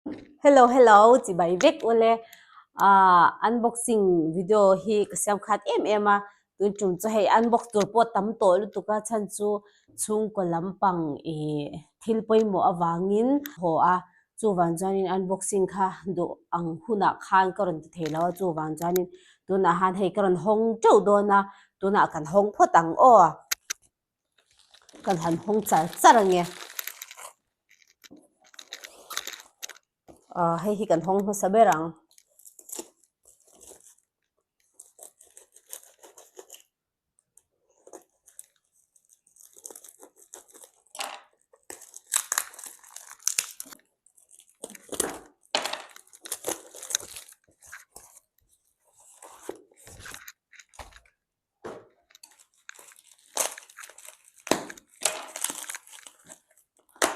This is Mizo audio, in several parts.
Hello hello chibai vek ule ah unboxing video hi ka siam khat em em a tun tum chu hei unbox tur pawh tam tawh lutuk a chhan chu chhungkaw lampang ih thil pawimawh avangin haw a chuvang chuanin unboxing kha duh ang hunah khan ka rawn ti thei lo a chuvang chuanin tunah han hei ka rawn hawng teuh dawn a tunah kan hawng phawt ang aw. Kan han hawng char char ange. Ahh hei hi kan hawng hmasa ber ang.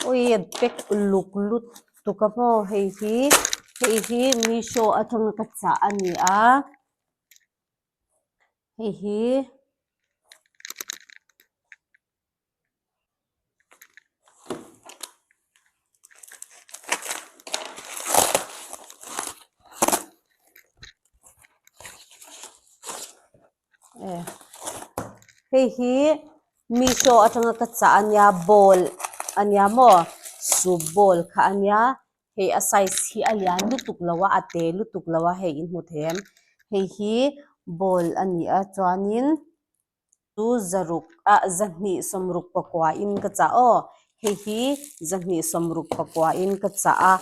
Ui a pack uluk lutuk a maw hei hi hei hi meesho atanga ka chah a ni a hei hi. Hei hi meesho atanga ka chah a nia bowl a nia maw soup bowl kha a nia hei a size hi a lian lutuk lo a a te lutuk lo a hei in hmu thei em hei hi bowl a ni a chuanin. Chu zaruk ah zahnih sawmruk pakua in ka chah aw hei hi zahnih sawmruk pakua in ka chah a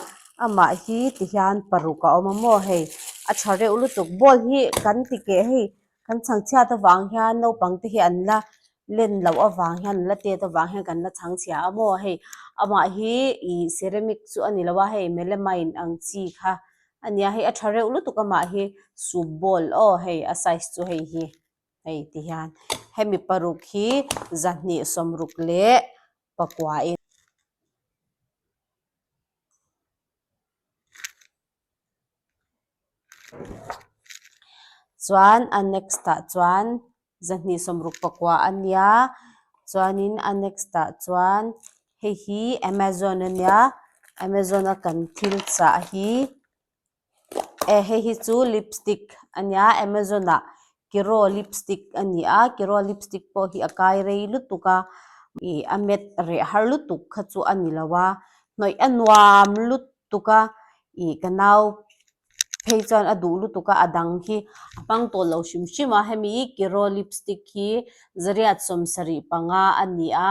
amah hi ti hian paruk a awm a maw hei a tha reuh lutuk ball hi kan ti keh hei kan chhangchhiat avang hian naupang te hi an la len loh avang hian an la tet avang hian kan la chhangchhia a maw hei amah hi ih ceramic chu a ni lo a hei melamine ang chi kha a nia hei a tha reuh lutuk amah hi soup bowl aw hei a size chu hei hi. Hei ti hian hemi paruk hi zahnih sawmruk leh pakua in. Chuan a next ah chuan zahnih sawmruk pakua a nia chuanin a next ah chuan hei hi amazon a nia amazon a kan thil chah hi. Eh hei hi chu lipstick a nia amazon ah kiro lipstick a ni a kiro lipstick pawh hi a kai rei lutuk a ih a met reh har lutuk kha chu a ni lo a hnawih a nuam lutuk a ih ka nau phei chuan a duh lutuk a a dang hi a hmang tawh lo hrim hrim a hemi kiro lipstick hi zariat sawmsarih panga a ni a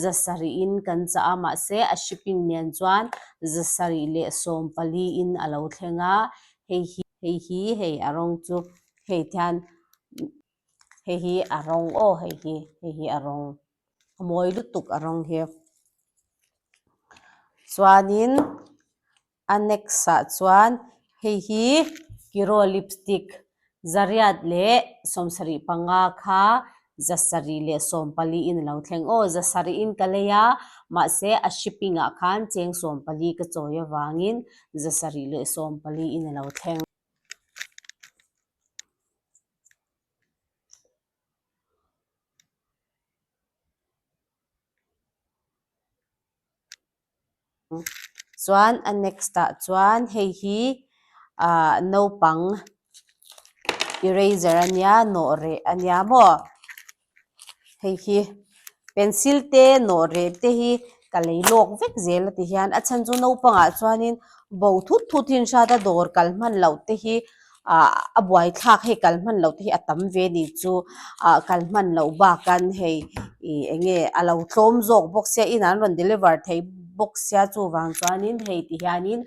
zasarih in kan chah a mahse a shipping nen chuan zasarih leh sawmpali in a lo thleng a hei hi hei hi hei a rawng chu hei tihian hei hi a rawng aw hei hi hei hi a rawng a mawi lutuk a rawng hi chuanin. A next ah chuan hei hi Kiro lipstick zariat leh sawmsarih panga kha zasarih leh sawmpali in a lo thleng aw zasarih in ka lei a mahse a shipping ah khan cheng sawmpali ka chawi avangin zasarih leh sawmpali in a lo thleng. Chuan a next ah chuan hei hi ah naupang eraser a nia nawh reh a nia maw hei hi pencil te nawh reh te hi ka lei lawk vek zel a ti hian a chhan chu naupang ah chuanin bo thut thut hi an hriat a dawr kal hman loh te hi ah a buaithlak hei kal hman loh te hi a tam ve ni chu ah kal hman loh bak an hei ih eng nge a lo tlawm zawk bawk sia inah an rawn deliver thei bawk sia chuvang chuanin hei ti hianin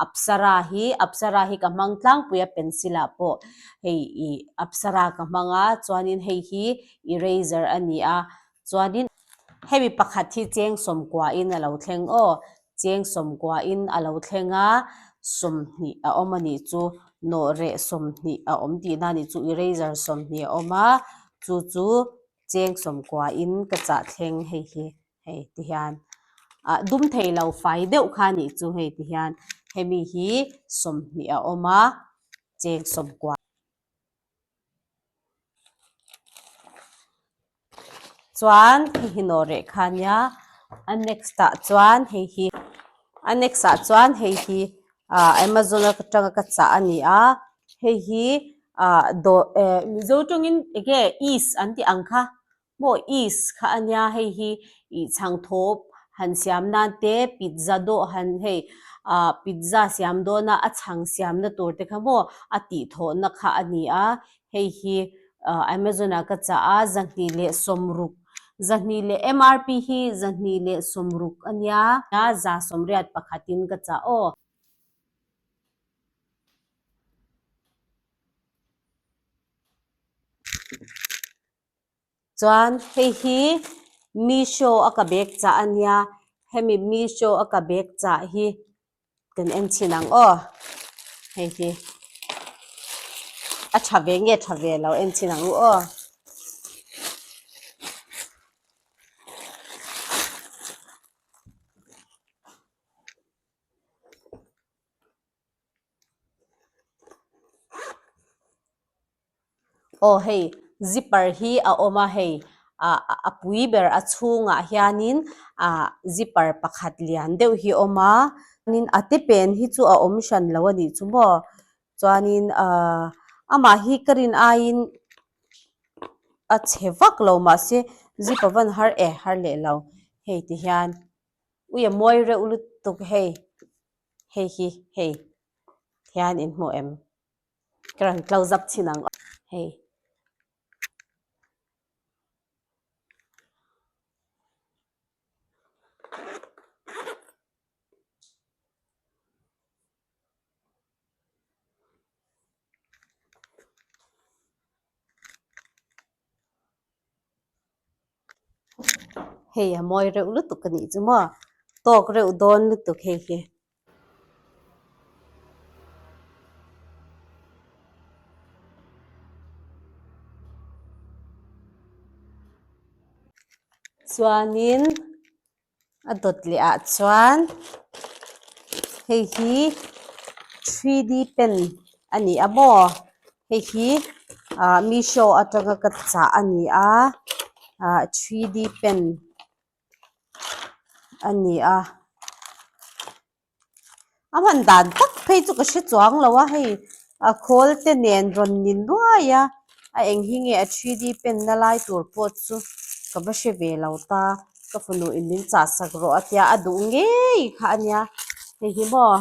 apsara hi apsara hi ka hmang tlangpui a pencil ah pawh hei ih apsara ka hmang a chuanin hei hi eraser a ni a chuanin hemi pakhat hi cheng sawmkua in a lo thleng aw. Cheng sawmkua in a lo thleng a, 20 a awm a nih chu, nawhreh 20 a awm tihna a nih chu, eraser 20 a awm a, chu chu cheng sawmkua in ka chah thleng hei hi hei ti hian ah dum thei lo fai deuh kha a nih chu hei ti hian hemi hi 20 a awm a, cheng sawmkua. Chuan hei hi nawh reh kha ania a next ah chuan hei hi a next ah chuan hei hi. Ah Amazon atanga ka chah a ni a hei hi ah dawh eh mizo tawngin enge yeast an tih ang kha maw yeast kha a nia hei hi ih chhang thawp han siam nan te pizza dawh han hei ah pizza siam dawna a chhang siamna tur te kha maw a tih thawhna kha a ni a hei hi ah Amazon ah ka chah a zahnih leh sawmruk zahnih leh MRP hi zahnih leh sawmruk a nia za sawmriat pakhatin ka chah aw. Chuan hei hi Meesho a ka bag chah a nia hemi Meesho a ka bag chah hi kan en chhin ang aw hei hi a tha ve nge tha ve lo en chhin ang u aw. Aw hei zipper hi a awm a hei ah a pui ber a chhungah hianin ah zipper pakhat lian deuh hi a awm a chuanin a te pen hi chu a awm hran lo a nih chu maw chuanin ah amah hi ka rin aiin a chhe vak lo mahse zip a van har e har leh lo hei ti hian ui a mawi reuh lutuk hei hei hi hei hian in hmu em. Ka rawn close up chhin ang hei. Hei a mawi reuh lutuk a nih chu maw tawk reuh dawn lutuk hei hi. Chuanin a dawt leh ah chuan hei hi 3D pen a ni a maw hei hi ah Meesho atanga ka chah a ni a ah 3D pen. a ni a a hman dan tak phei chu ka hre chuang lo a hei a khawl te nen rawn ni nuai a a eng hi nge a 3D pen na lai tur pawh chu ka va hre ve lo ta ka fanu in min chah sak rawh a tia a duh ngei kha a nia hei hi maw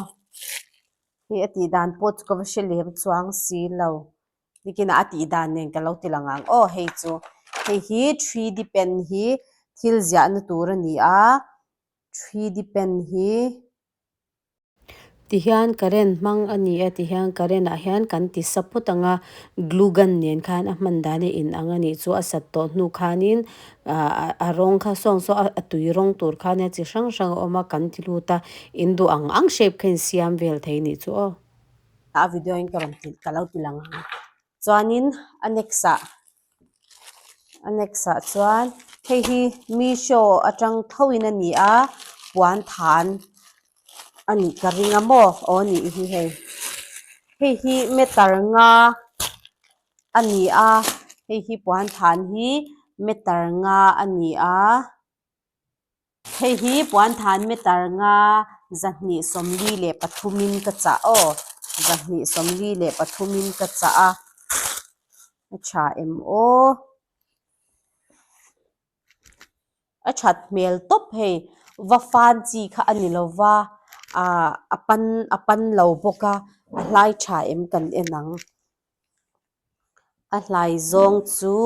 hei a tih dan pawh chu ka va hre lem chuang si lo. Nikinah a tih dan nen ka lo ti lang ang aw hei chu hei hi 3D pen hi thil ziahna tur a ni a 3D pen hi tihian current hmang a ni a tihian current ah hian kan ti sa phawt ang a glue gun nen khan a hman dan a inang a nih chu a sat tawh hnu khanin ah a rawng kha sawn saw a tui rawng tur khan a chi hrang hrang a awm a kan ti lut a in duh ang ang shape kha insiam vel thei a nih chu aw. A video in ka rawn ti ka lo ti lang ang chuanin a next ah a next ah chuan hei hi meesho atang tho in a ni a puan than a nih ka ring a maw aw a nih hi hei hei hi meter nga a ni a hei hi puan than hi meter nga a ni a. Hei hi puanthan meter nga 243 in ka chah aw 243 in ka chah a a tha em aw a that hmel tawp hei va fan chi kha a ni lo va ah a pan a pan lo bawk a a hlai tha em kan en ang a hlai zawng chu.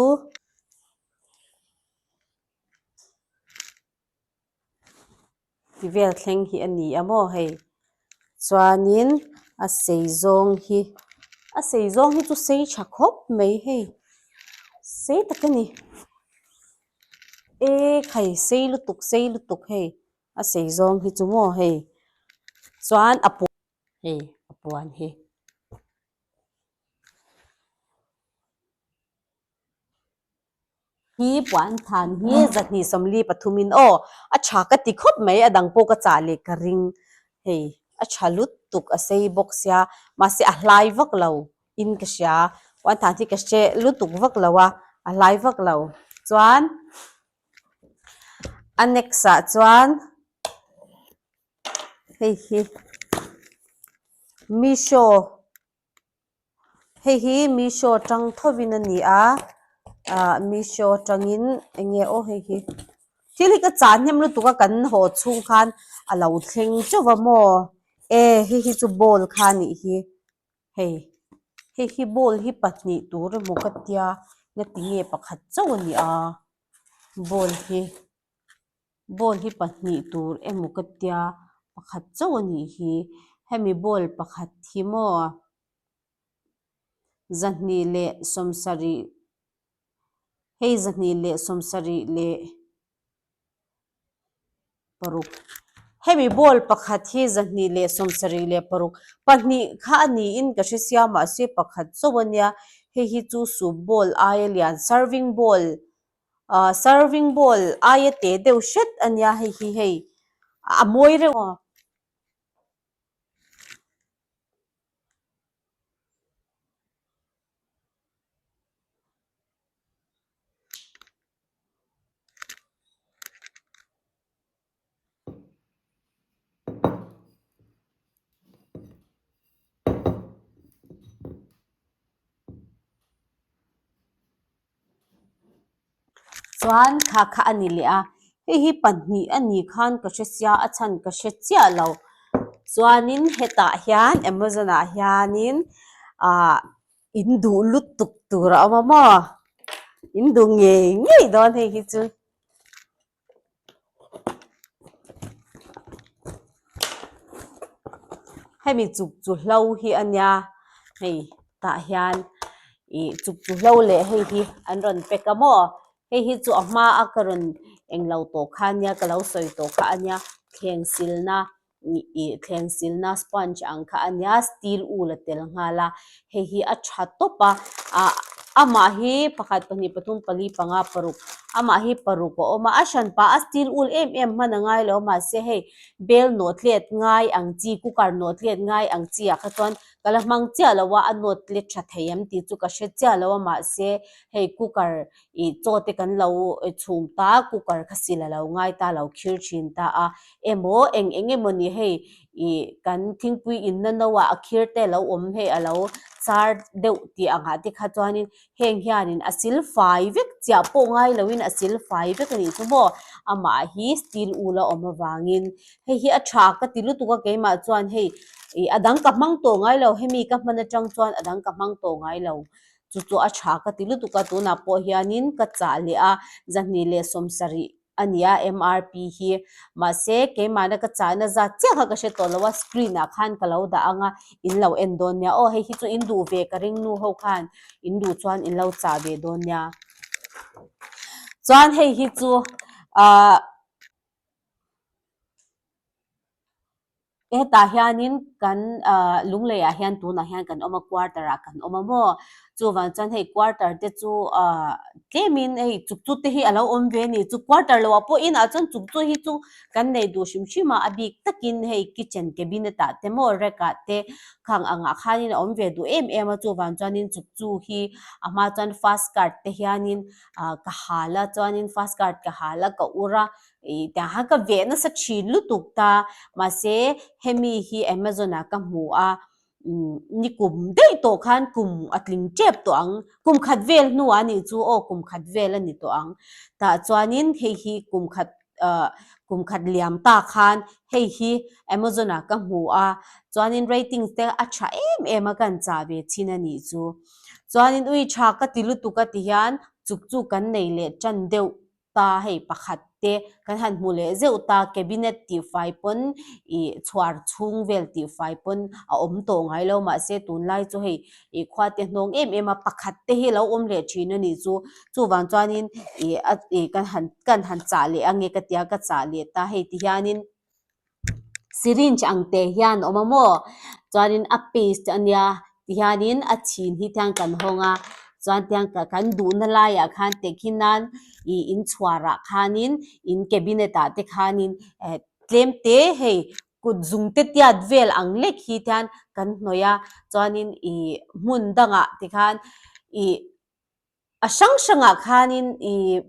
Ti vel thleng hi a ni a maw hei chuanin a sei zawng hi a sei zawng hi chu sei tha khawp mai hei sei tak a ni e khai sei lutuk sei lutuk hei a sei zawng hi chu maw hei chuan a hei a puan hi. Hi puan than hi 243 in aw a tha ka ti khawp mai a dang pawh ka chah leh ka ring hei a tha lutuk a sei bawk sia mahse a hlai vak lo in ka hria puan than hi ka hre lutuk vak lo a a hlai vak lo chuan a next ah chuan hei hi. Meesho hei hi Meesho atang thovin a ni a ah Meesho atangin eng nge aw hei hi thil hi ka chah hnem lutuk a kan haw chhung khan a lo thleng teuh a maw e hei hi chu bowl kha a nih hi hei hei hi bowl hi pahnih tur emaw ka tia ngatinge pakhat chauh a ni a bowl hi. Ball hi pahnih tur emaw ka tia pakhat chauh a nih hi hemi ball pakhat hi maw zahnih leh sawmsarih hei zahnih leh sawmsarih leh paruk hemi ball pakhat hi zahnih leh sawmsarih leh paruk pahnih kha a niin ka hre sia mahse pakhat chauh a nia hei hi chu soup bowl aia lian serving bowl. Ahh serving bowl aia te deuh hret a nia hei hi hei a mawi reuh a. Chuan kha kha a ni leh a, hei hi pahnih a nih khan ka hre sia a chhan ka hre chiah lo. Chuanin hetah hian Amazon ah hianin ah in duh lutuk tur a awm a maw? In duh ngei ngei dawn hei hi chu. Hemi chuk chu hlo hi a nia hei tah hian ih chuk chu hlo leh hei hi an rawn pack a maw hei hi chu a hma a ka rawn englo tawh kha a nia ka lo sawi tawh kha a nia thleng silna. ih thleng silna sponge ang kha a nia steel wool a tel nghal a hei hi a tha tawp a ah amah hi pakhat pahnih pathum pali panga paruk amah hi paruk a awm a a hran pah a steel wool em em hman a ngai lo a mahse hei bel nawh tlet ngai ang chi cooker nawh tlet ngai ang chi ah kha chuan ka la hmang chiah lo a a nawt tlet tha thei em tih chu ka hre chiah lo a mahse hei cooker ih chaw te kan lo chhum ta cooker kha sil a lo ngai ta a lo khir thin ta a emaw eng eng emaw ni hei ih kan thingpui inna no ah a khir te alo awm hei alo char deuh tih ang ah te kha chuanin heng hianin a sil fai vek chiah pawh ngai loin a sil fai vek anih chu maw amah hi steel wool a awm avangin hei hi a tha ka ti lutuk a keimah chuan hei ih a dang ka hmang tawh ngai lo hemi ka hman atang chuan a dang ka hmang tawh ngai lo. Chu chu a tha ka ti lutuk a, tunah pawh hianin ka chah leh a, zahnih leh sawmsarih a ni a MRP hi. Mahse, keimahna ka chahna zat chiah kha ka hre tawh lo a, screen ah khan ka lo dah ang a, in lo en dawn nia. Aw hei hi chu in duh ve ka ring nu ho khan in duh chuan in lo chah ve dawn nia. Chuan hei hi chu ahh. Hetah hianin kan ahh Lungleiah hian tunah hian kan awm a quarter ah kan awm a maw chuvang chuan hei quarter te chu ahh tlemin hei chuk chu te hi a lo awm ve a ni chu quarter loh ah pawh inah chuan chuk chu hi chu kan nei duh hrim hrim a a bik takin hei kitchen cabinet ah te maw rack ah te khang angah khanin a awm ve duh em em a chuvang chuanin chuk chu hi a hma chuan fast card te hianin ah ka hal a chuanin fast card ka hal a ka ur a. Ih tiang khan ka veh nasa thin lutuk ta mahse hemi hi Amazon ah ka hmu a umm ni kum daih tawh khan kum a tling tep tawh ang kum khat vel hnuah a nih chu aw kum khat vel a ni tawh ang tah chuanin hei hi kum khat ah kum khat liam ta khan hei hi Amazon ah ka hmu a chuanin ratings te a tha em em a kan chah ve thin a nih chu chuanin ui tha ka ti lutuk a ti hian chuk chu kan nei leh tan deuh ta hei pakhat te kan han hmu leh zeuh ta cabinet tihfai pawn ih chhuar chhung vel tihfai pawn a awm tawh ngai lo mahse tunlai chu hei ih khua te hnawng em em a pakhat te hi lo awm leh thin a nih chu chuvang chuanin ih a ih kan han kan han chah leh ange ka tia ka chah leh ta hei ti hianin. Syringe ang te hian a awm a maw chuanin a paste a nia tihianin a chhin hi tiang kan hawng a chuan tiang kan duhna laiah khan tehkhin nan ih in chhuarah khanin in cabinet ah te khanin eh tlem te hei kut zung te tiat vel ang lek hi tian kan hnawih a chuanin ih hmun dangah tikhan ih a hrang hrangah khanin ih.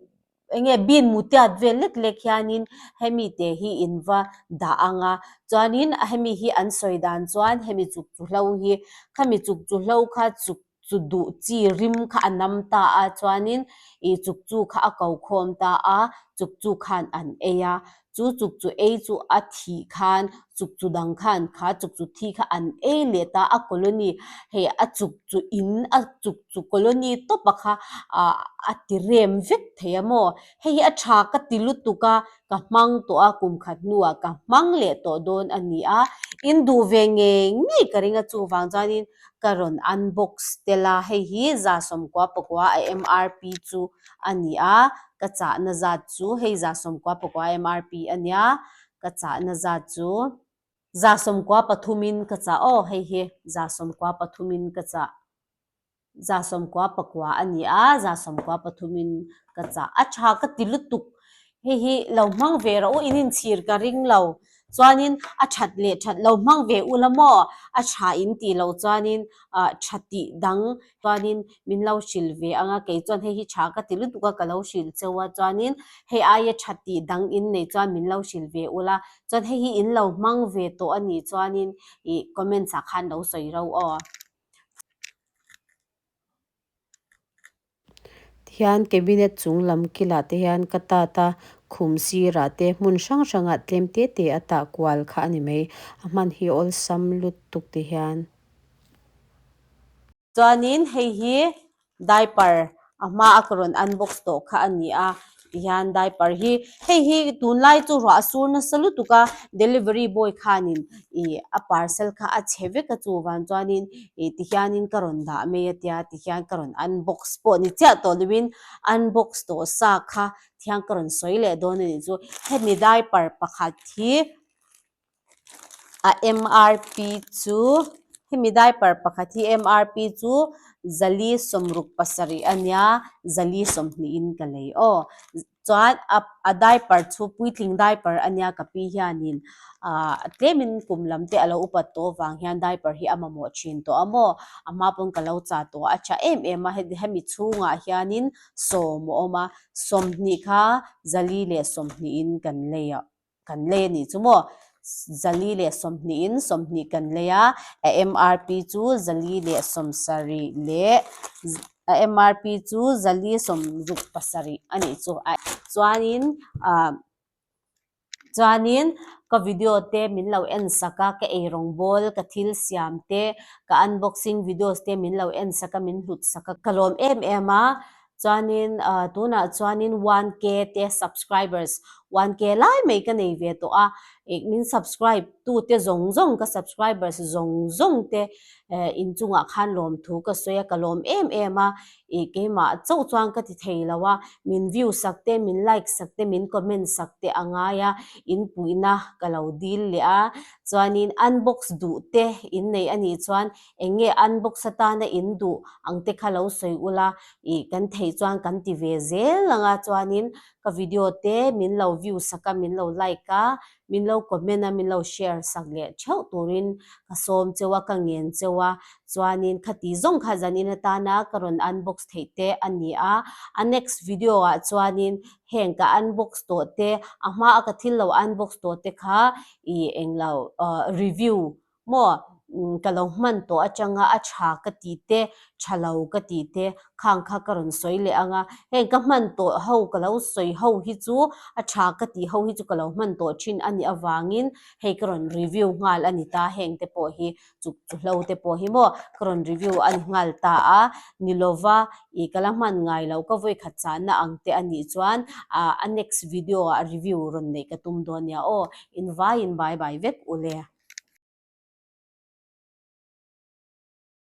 Eng nge bean mutiat vel lek lek hianin hemi te hi in va dah ang a, chuanin hemi hi an sawi dan chuan hemi chuk chu hlo hi khami chuk chu hlo kha chuk chu duh chi rim kha a nam ta a, chuanin ih chuk chu kha a ko khawm ta a, chuk chu khan an ei a, Chu chuk chu ei chu a thih khan chuk chu dang khan kha chuk chu thi kha an ei leh ta a colony hei a chuk chu in a chuk chu colony tawp a kha ah a ti rem vek thei a maw hei hi a tha ka ti lutuk a ka hmang tawh a kum khat hnuah ka hmang leh tawh dawn a ni a in duh ve ngei ngei ka ring a chuvang chuanin ka rawn unbox tel a hei hi 190 pakua a MRP chu a ni a, ka chahna zat chu hei 93 MRP a nia, ka chahna zat chu 93 in ka chah aw hei hi 93 in ka chah 94 a ni a, 93 in ka chah a tha ka ti lutuk hei hi lo hmang ve rawh u in inchhir ka ring lo chuanin a that leh that lo hmang ve ula maw a tha in tih loh chuanin ah tha tih dang chuanin min lo hrilh ve ang a kei chuan hei hi tha ka ti lutuk a ka lo hrilh cheu a chuanin hei aia tha tih dang in nei chuan min lo hrilh ve ula chuan hei hi in lo hmang ve tawh a nih chuanin ih comments ah khan lo sawi ro aw. Tihian cabinet chung lam kilah te hian ka tat a khum sirah te hmun hrang hrangah tlem te te a tah kual kha a ni mai a hman hi awlsam lutuk ti hian. Chuanin hei hi diaper a hma a ka rawn unbox tawh kha a ni a tihian diaper hi hei hi tunlai chu ruah a sur nasa lutuk a delivery boy khanin ih a parcel kha a chhe vek a chuvang chuanin ih tihianin ka rawn dah mai a tia tihian ka rawn unbox pawh ni chiah tawh lovin unbox tawh sa kha thiang ka rawn sawi leh dawn a nih chu hemi diaper pakhat hi A MRP chu hemi diaper pakhat hi MRP chu 477 a nia 420 in ka lei aw chuan a a diaper chu puitling diaper a nia ka pi hianin ah tlemin kum lam te a lo upat tawh avang hian diaper hi a mamawh thin tawh a maw a hma pawn ka lo chah tawh a a tha em em a hemi chhungah hianin 10 a awm a 20 kha 420 in kan lei a. Kan lei a nih chu maw? 420 in 20 kan lei a, a MRP chu 470 leh a MRP chu 467 a nih chu. Chuanin ah chuanin ka video te min lo en sak a, ka eirawng bawl, ka thil siam te, ka unboxing videos te min lo en sak a, min hlut sak a, ka lawm em em a. Chuanin tunah chuanin 1K te subscribers 1K lai mai ka nei ve tawh a, ih min subscribe tu te zawng zawng ka subscribers zawng zawng te inchungah khan lawmthu ka sawi a, ka lawm em em a, ih keimah chauh chuan ka ti thei lo a, min view sak te, min like sak te, min comment sak te a ngai a, in puihna ka lo dil leh a, chuanin unbox duh te in nei a nih chuan Eng nge unbox atana in duh ang te kha lo sawi ula, ih kan theih chuan kan ti ve zel ang a, chuanin ka video te min lo view sak a, min lo like a, min lo comment a, min lo share sak leh theuh turin ka sawm cheu a, ka ngen cheu a, chuanin khati zawng kha zanin atana ka rawn unbox theih te a ni a, a next video ah chuanin heng ka unbox tawh te, a hma a ka thil lo unbox tawh te kha ih englo review Maw, ka lo hman tawh atanga a tha ka tih te, tha lo ka tih te khang kha ka rawn sawi leh ang a, heng ka hman tawh ho ka lo sawi ho hi chu a tha ka tih ho hi chu ka lo hman tawh thin a nih avangin hei ka rawn review nghal a ni ta, heng te pawh hi chuk chu hlo te pawh hi maw ka rawn review a ni nghal ta a, ni lova ih ka la hman ngai lo ka vawikhat chahna ang te a nih chuan ah a next video ah review rawn neih ka tum dawn nia aw, invaiin bye bye vek u le.